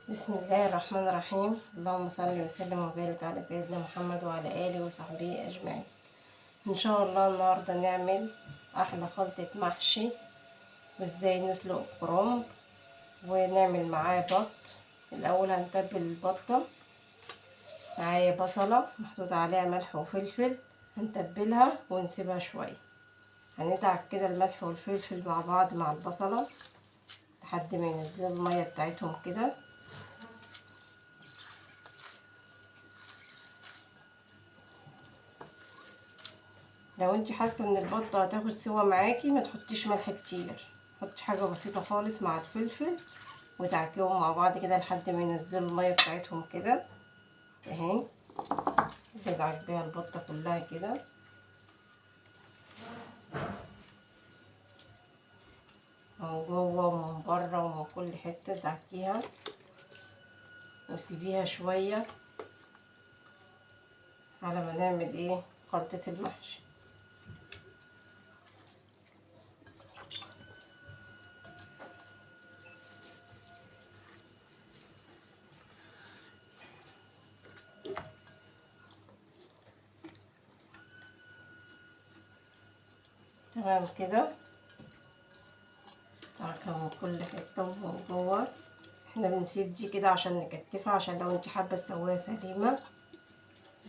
بسم الله الرحمن الرحيم. اللهم صل وسلم وبارك على سيدنا محمد وعلى آله وصحبه أجمعين. إن شاء الله النهاردة نعمل أحلى خلطة محشي، وإزاي نسلق كرنب ونعمل معاه بط. الأول هنتبل البطة. معايا بصلة محطوط عليها ملح وفلفل، هنتبلها ونسيبها شوية. هندعك كده الملح والفلفل مع بعض مع البصلة لحد ما ينزلوا المية بتاعتهم كده. لو انت حاسه ان البطة هتاخد سوا معاكي ما تحطيش ملح كتير، حطي حاجة بسيطة خالص مع الفلفل وتعكيهم مع بعض كده لحد ما ينزلوا المية بتاعتهم كده اهي. ندعك بيها البطة كلها كده. من جوه ومن بره ومن كل حتة دعكيها وسيبيها شوية على ما نعمل ايه خلطه المحشي. تمام كده، دعكها من كل حتة ومن جوه. احنا بنسيب دي كده عشان نكتفها، عشان لو انت حابة تسويها سليمة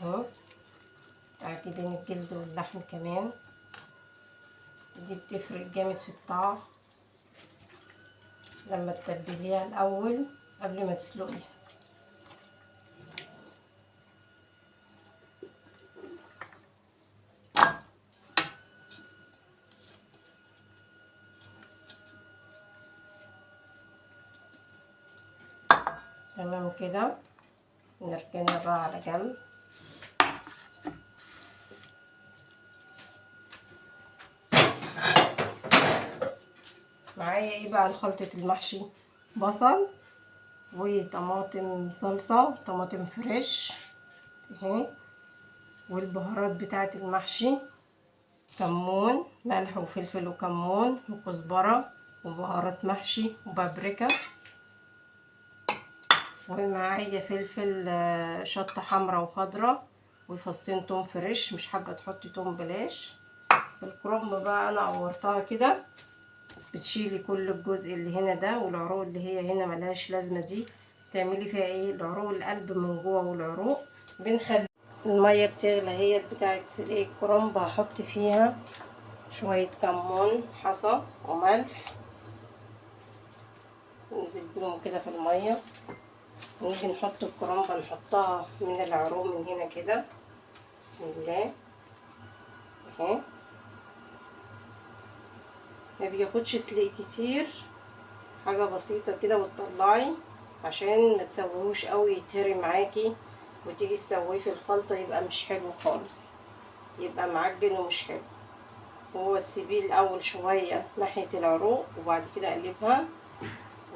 اهو. تعجبين بين الجلد واللحم كمان، دي بتفرق جامد في الطعم لما تتبليها الاول قبل ما تسلقيها. تمام كده، نركنها بقى على جنب. معايا ايه بقى لخلطة المحشي؟ بصل وطماطم صلصة وطماطم فريش اهي، والبهارات بتاعة المحشي، كمون، ملح وفلفل وكمون وكزبرة وبهارات محشي وبابريكا، ومعايا فلفل شطة حمرا وخضرا وفصين توم فريش. مش حابة تحطي توم بلاش. الكرنب بقى انا قورتها كده، بتشيلي كل الجزء اللي هنا ده والعروق اللي هي هنا ملهاش لازمة، دي تعملي فيها ايه؟ العروق القلب من جوه والعروق. بنخلي المية بتغلى هي بتاعت سلق الكرنب، هحط فيها شوية كمون حصى وملح، ننزل بيهم كده في المية. نيجي نحط الكرنبة، نحطها من العروق من هنا كده، بسم الله اهي. ما بياخدش سلق كتير، حاجة بسيطة كده وتطلعي عشان ما تسويهوش قوي يتهري معاكي وتيجي تسويه في الخلطة يبقى مش حلو خالص، يبقى معجن ومش حلو. وهو تسيبيه الاول شوية ناحية العروق وبعد كده اقلبها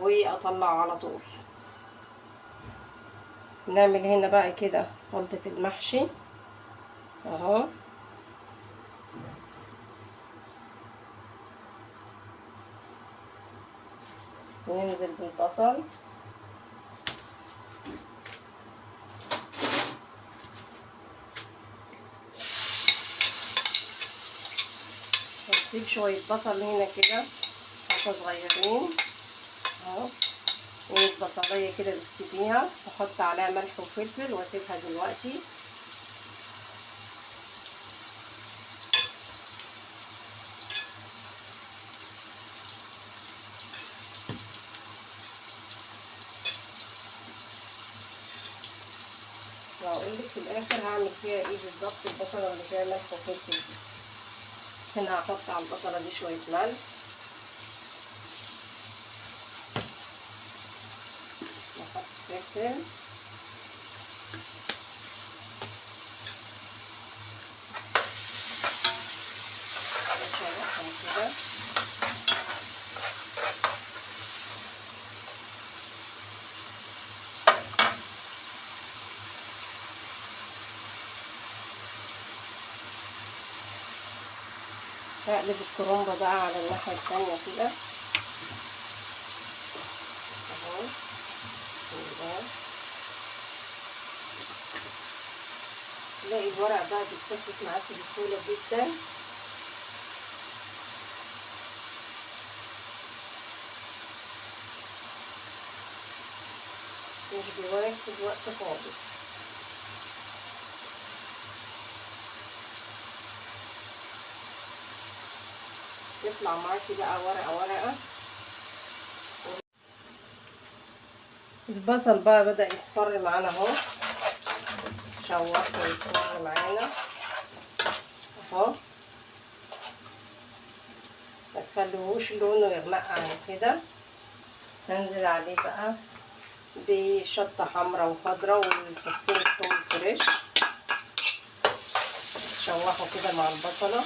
واطلعه على طول. نعمل هنا بقى كده خلطة المحشي اهو. ننزل بالبصل، ونسيب شوية بصل هنا كده حبة صغيرين اهو، والبصلية كده بتسيبيها. واحط عليها ملح وفلفل واسيبها دلوقتي. وهقول لك في الاخر هعمل فيها ايه بالظبط البصله اللي فيها ملح وفلفل دي. هنا هحط على البصله دي شوية ملح، نحط فلفل، نشوحهم كده. هقلب الكرنبة بقى على الناحية التانية كده اهو. بسم تلاقي الورق بقى بيتفتت معاكي بسهولة جدا. مش بياخد وقت خالص. يطلع معاكي بقى ورقة ورقة. البصل بقى بدأ يصفر معانا اهو، شوحته يصفر معانا اهو. ما تخليهوش لونه يغمق عن كده. هنزل عليه بقى بشطة حمراء وخضراء والفصين الثوم فريش، شوحه كده مع البصلة.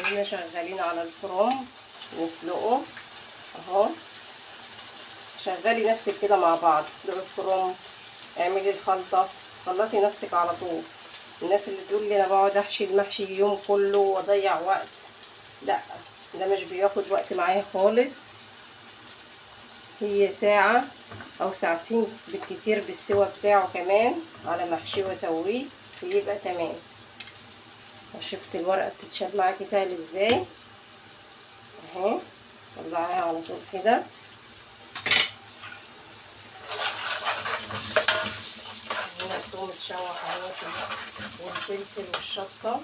هنا شغالين على الفرن نسلقه اهو. شغلي نفسك كده مع بعض، اسلقي الفرن، اعملي الخلطة، خلصي نفسك على طول. الناس اللي تقول لي انا بقعد احشي المحشي اليوم كله واضيع وقت، لا ده مش بياخد وقت معايا خالص. هي ساعة او ساعتين بالكتير بالسوا بتاعه كمان على محشيه واسويه ويبقى تمام. شفت الورقة بتتشال معاكي سهل ازاي اهي، طلعيها على طول كده. هنا الثوم اتشوح اهو والفلفل والشطة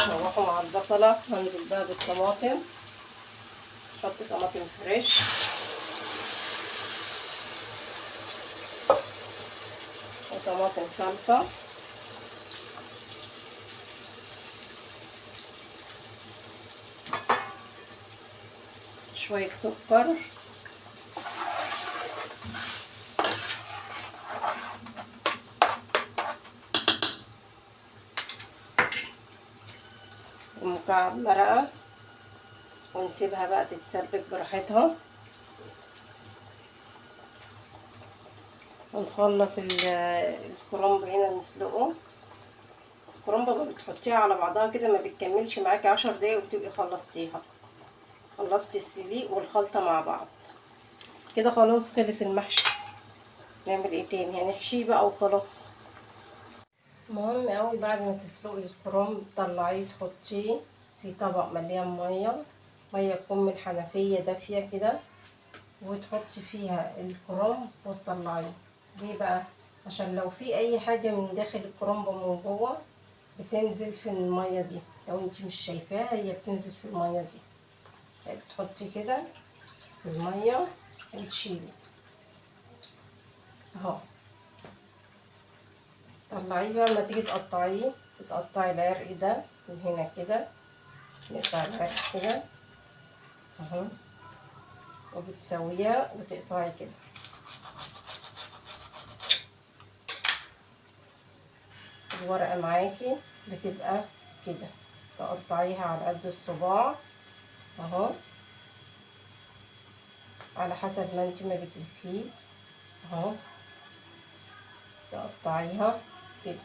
شوحوا مع البصلة. هنزل بقى بالطماطم، شط طماطم فريش وطماطم صلصة. شوية سكر، ومكعب مرقة، ونسيبها بقى تتسبك براحتها. ونخلص الكرنب هنا نسلقه. الكرنب ما بتحطيها على بعضها كده ما بتكملش معاكي 10 دقايق وبتبقي خلصتيها، خلصتي السليق والخلطة مع بعض كده. خلاص خلص المحشي. نعمل ايه تاني؟ هنحشيه بقى وخلاص. مهم قوي بعد ما تسلقي الكرنب تطلعيه تحطيه في طبق مليان مية، مية تكون من الحنفية دافيه كده، وتحطي فيها الكرنب وتطلعيه. ليه بقى؟ عشان لو في اي حاجة من داخل الكرنب من جوه بتنزل في المية دي، لو انت مش شايفاها هي بتنزل في المية دي. بتحطي كده في المية وتشيلي اهو. طلعيه بقى لما تيجي تقطعيه، تقطعي العرق ده من هنا كده، نقطع العرق كده اهو، وبتسويها وتقطعي كده. الورقة معاكي بتبقى كده، تقطعيها على قد الصباع اهو، على حسب ما انت ما بتلفيه اهو، تقطعيها كده،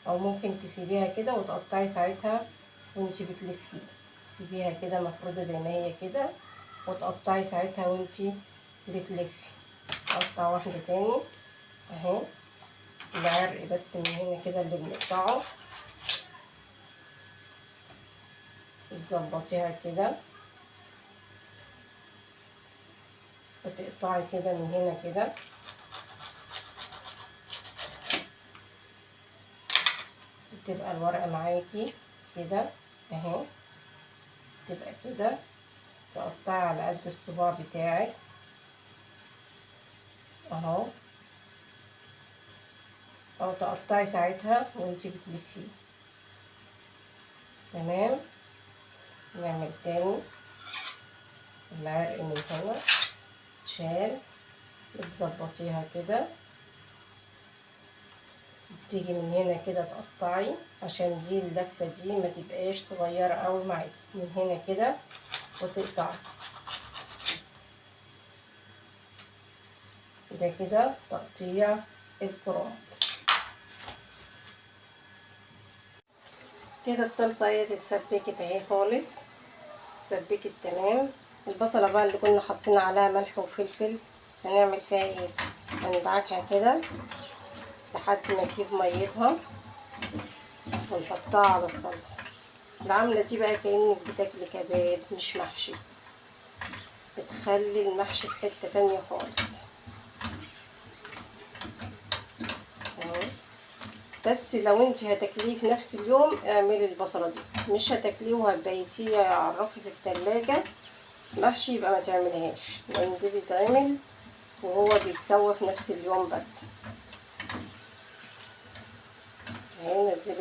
او ممكن تسيبيها كده وتقطعي ساعتها وانت بتلفيه. تسيبيها كده مفروده زي ما هي كده وتقطعي ساعتها وانت بتلفي. اقطع واحدة تاني اهي، العرق بس من هنا كده اللي بنقطعه، تظبطيها كده وتقطعي كده من هنا كده. تبقى الورقة معاكي كده اهي، تبقى كده، تقطعي على قد الصباع بتاعك اهو، او تقطعي ساعتها وانتي بتلفيه. تمام. نعمل تاني العرق من هنا تشال، بتظبطيها كده، بتيجي من هنا كده تقطعي عشان دي اللفة دي ما تبقاش صغيرة قوي معاكي، من هنا كده وتقطعي ده كده تقطيع الكرنب كده. الصلصه اهي اتسبكت اهي خالص، اتسبكت تمام. البصله بقى اللي كنا حاطين عليها ملح وفلفل هنعمل فيها ايه؟ هندعكها كده لحد ما تجيب ميتها ونحطها على الصلصه. العملة دي بقى كأنك بتاكلي كباب مش محشي، بتخلي المحشي في حتة تانية خالص. بس لو انت هتاكليه في نفس اليوم اعملي البصله دي، مش هتاكليه وهتبيتيه عرفي في التلاجة محشي يبقى ما تعملهاش، لان دي بيتعمل وهو بيتسوى في نفس اليوم بس. هننزل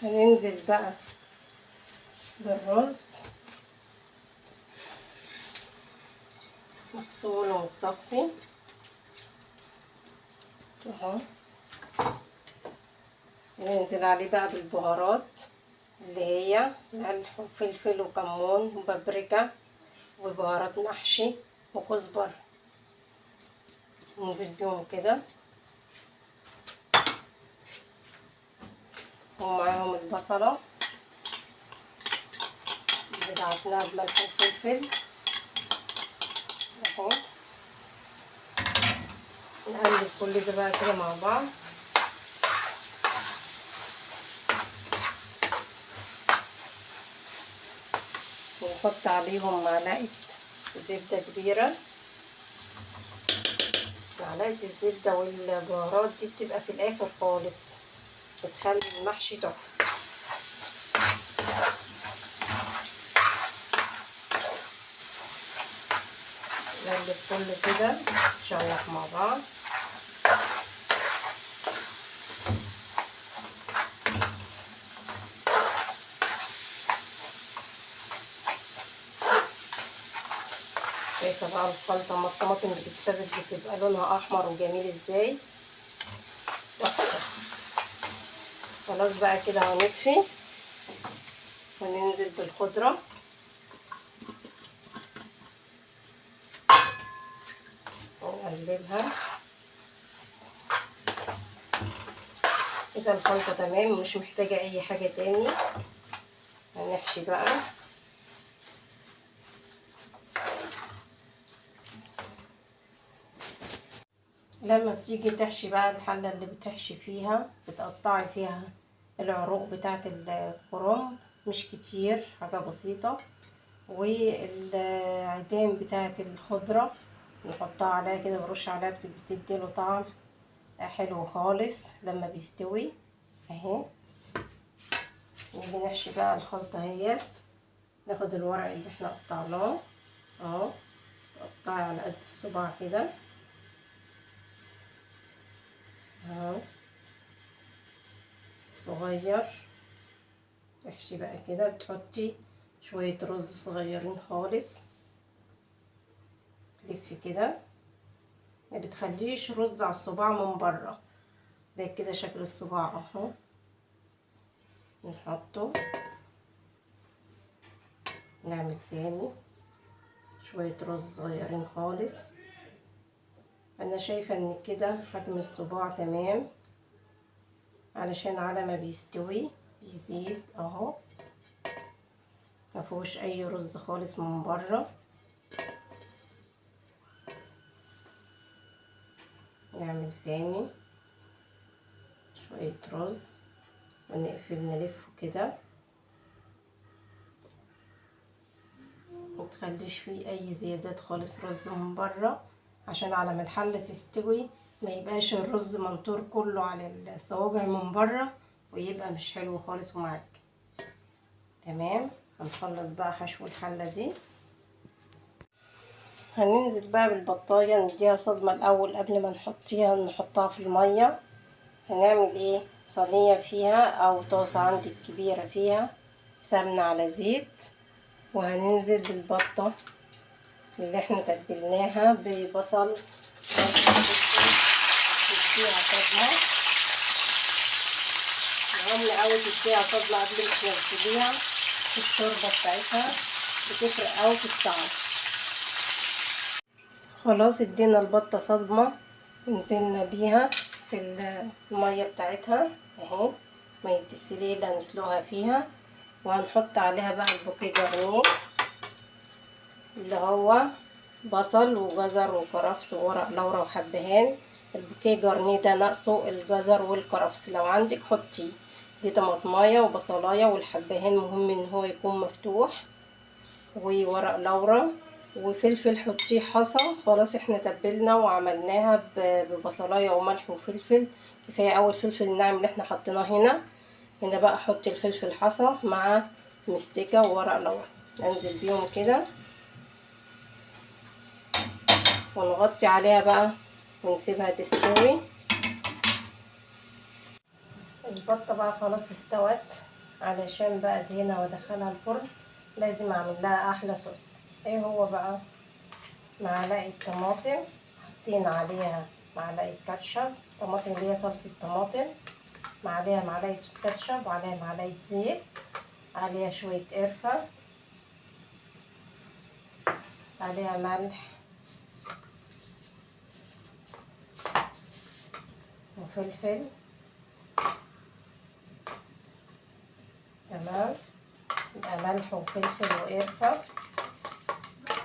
هننزل بقى بالرز مغسول ومتصفي اهو. ننزل عليه بقى بالبهارات اللي هي ملح وفلفل وكمون وبابريكا وبهارات محشي وكزبره، ننزل بيهم كده ومعاهم البصله اللي دعكناها بملح وفلفل اهو. نقلب كل ده بقى كده مع بعض. ونحط عليهم معلقة زبدة كبيرة. معلقة الزبدة والبهارات دي بتبقى في الآخر خالص، بتخلي المحشي تحفة. نقلب كله كده نشوح مع بعض. شايفه بقى الخلطة اما الطماطم بتتسبك بتبقى لونها احمر وجميل ازاي، تحفة. خلاص بقى كده هنطفي وننزل بالخضره. ونقلبها كده. الخلطة تمام، مش محتاجه اي حاجة تاني. هنحشي بقى. لما بتيجي تحشي بقى الحلة اللي بتحشي فيها بتقطعي فيها العروق بتاعه الكرنب، مش كتير، حاجة بسيطة، والعيدان بتاعه الخضرة نحطها عليها كده، برش عليها، بتدي له طعم حلو خالص لما بيستوي اهي. نيجي نحشي بقى الخلطة اهيت. ناخد الورق اللي احنا قطعناه اهو، قطعي على قد الصباع كده اهو صغير. تحشي بقى كده، بتحطي شوية رز صغيرين خالص، تلفي كده، ما بتخليش رز على الصباع من بره. ده كده شكل الصباع اهو. نحطه، نعمل تاني شوية رز صغيرين خالص. انا شايفة ان كده حجم الصباع تمام، علشان على ما بيستوي بيزيد اهو، ما فيهوش اي رز خالص من بره. نعمل تاني شوية رز ونقفل نلفه كده، متخليش فيه اي زيادات خالص رز من بره، عشان على ما الحلة تستوي ما يبقاش الرز منطور كله على الصوابع من بره ويبقى مش حلو خالص ومعجن. تمام، هنخلص بقى حشو الحلة دي. هننزل بقى بالبطايه، نديها صدمة الاول قبل ما نحطها في المية. هنعمل ايه؟ صينية فيها او طاسه عندك كبيرة فيها سمنه على زيت، وهننزل بالبطه اللي احنا تبلناها ببصل، تديها صدمة. مهم قوي تديها صدمة قبل ما تنزليها في الشوربة بتاعتها، بتفرق قوي في الطعم. خلاص ادينا البطة صدمة ونزلنا بيها في المية بتاعتها اهي، مية السليق اللي هنسلقها فيها. وهنحط عليها بقى ال bouquet garni، اللي هو بصل وجزر وكرفس وورق لورا وحبهان. ال bouquet garni ده ناقصه الجزر والكرفس، لو عندك حطيه. دي طماطمايه وبصلايه والحبهان مهم ان هو يكون مفتوح، وورق لورا وفلفل حطيه حصى. خلاص احنا تبلنا وعملناها ببصلايه وملح وفلفل، كفاية اول فلفل الناعم اللي احنا حطيناه هنا. هنا بقى حطي الفلفل حصى مع مستكه وورق لورا، انزل بيهم كده ونغطي عليها بقى ونسيبها تستوي. البطة بقى خلاص استوت، علشان بقى ادهنها وادخلها الفرن لازم اعمل لها احلى صوص. ايه هو بقى؟ معلقه طماطم حطينا عليها معلقه كاتشب، طماطم اللي هي صلصه طماطم، عليها معلقه كاتشب وعليها معلقه زيت، عليها شوية قرفه، عليها ملح وفلفل. تمام، يبقى ملح وفلفل وقرفه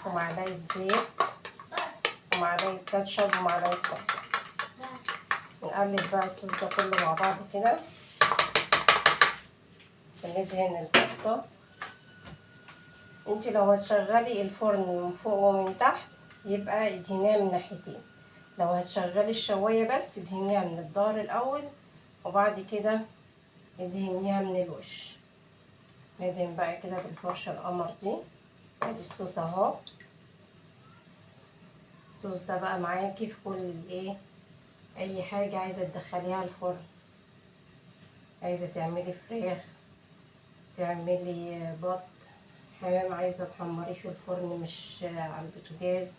ومعلقة زيت ومعلقة كاتشب ومعلقة صلصه. نقلب بقى الصوص ده كله مع بعض كده، وندهن البطة. انت لو هتشغلي الفرن من فوق ومن تحت يبقى ادهنيها من ناحيتين، لو هتشغلي الشوايه بس ادهنيها من الظهر الاول وبعد كده ادهنيها من الوش. ندهن بقى كده بالفرشه القمر دي. ادي الصوص اهو، الصوص ده بقى معاكي في كل ايه، اي حاجة عايزه تدخليها الفرن، عايزه تعملي فراخ، تعملي بط، حمام، عايزه تحمريه في الفرن مش على البوتاجاز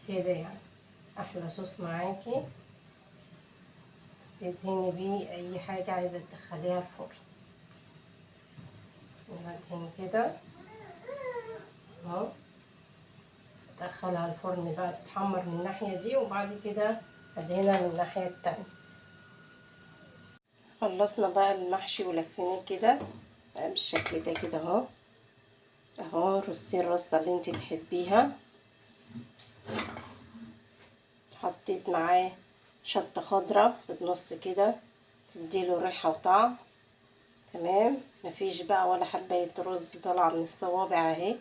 كده يعني. احلى صوص معاكي تدهني بيه اي حاجة عايزه تدخليها الفرن. ندهن كده اهو، ادخلها الفرن بقى تتحمر من الناحية دي، وبعد كده ادهنها من الناحية التانية. خلصنا بقى المحشي ولفيناه كده بالشكل ده كده اهو اهو. رصي الرصه اللي انت تحبيها. حطيت معاه شطه خضراء في النص كده تديله ريحه وطعم. تمام، مفيش بقى ولا حبايه رز طالعه من الصوابع اهي.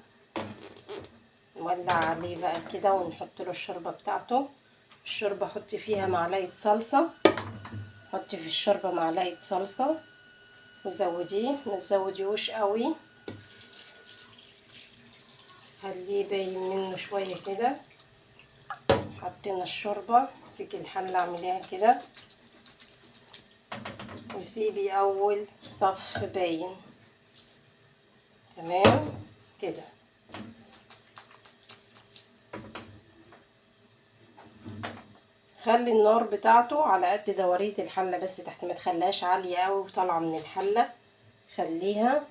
نولع عليه بقى كده ونحط له الشوربة بتاعته. الشوربة حطي فيها معلقه صلصه، حطي في الشوربة معلقه صلصه وزوديه، ما تزوديهوش قوي، خليه باين منه شوية كده. حطينا الشوربة، امسكي الحلة اعمليها كده وسيبي اول صف باين. تمام كده. خلي النار بتاعته على قد دورية الحلة بس تحت، ما تخليهاش عالية قوي وطالعه من الحلة، خليها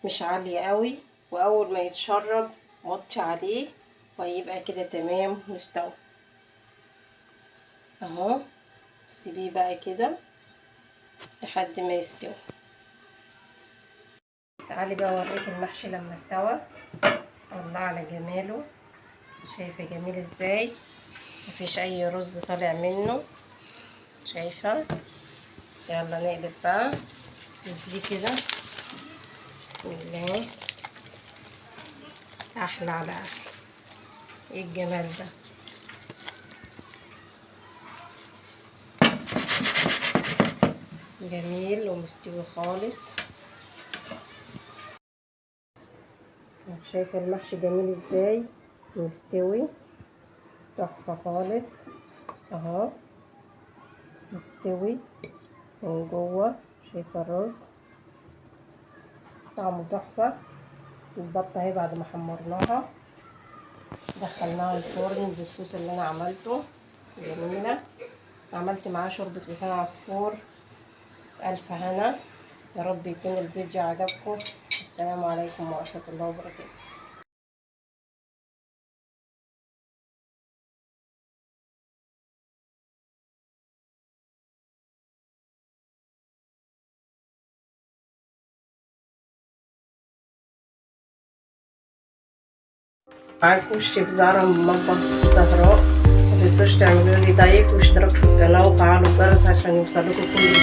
مش عالية قوي، واول ما يتشرب وطي عليه وهيبقى كده تمام مستوى اهو. سيبيه بقى كده لحد ما يستوي. تعالي بقى اوريك المحشي لما استوى. الله على جماله، شايفه جميل ازاي، مفيش اي رز طالع منه، شايفه. يلا نقلب بقى ازاي كده، بسم الله. احلى على احلى، ايه الجمال ده. جميل ومستوي خالص. شايفه المحشي جميل ازاي، مستوي تحفة خالص اهو، مستوي من جوه. شايفه الرز طعمه تحفة. البطة اهي بعد ما حمرناها دخلناها الفرن بالصوص اللي انا عملته جميلة. عملت معاه شوربة لسان عصفور. الف هنا، يا رب يكون الفيديو عجبكم. السلام عليكم ورحمة الله وبركاته. معاكم الشيف زهرة من مطبخ زهراء. متنسوش تعملوا لي لايك واشتراك في القناة وفعلوا الجرس عشان يوصلكوا كل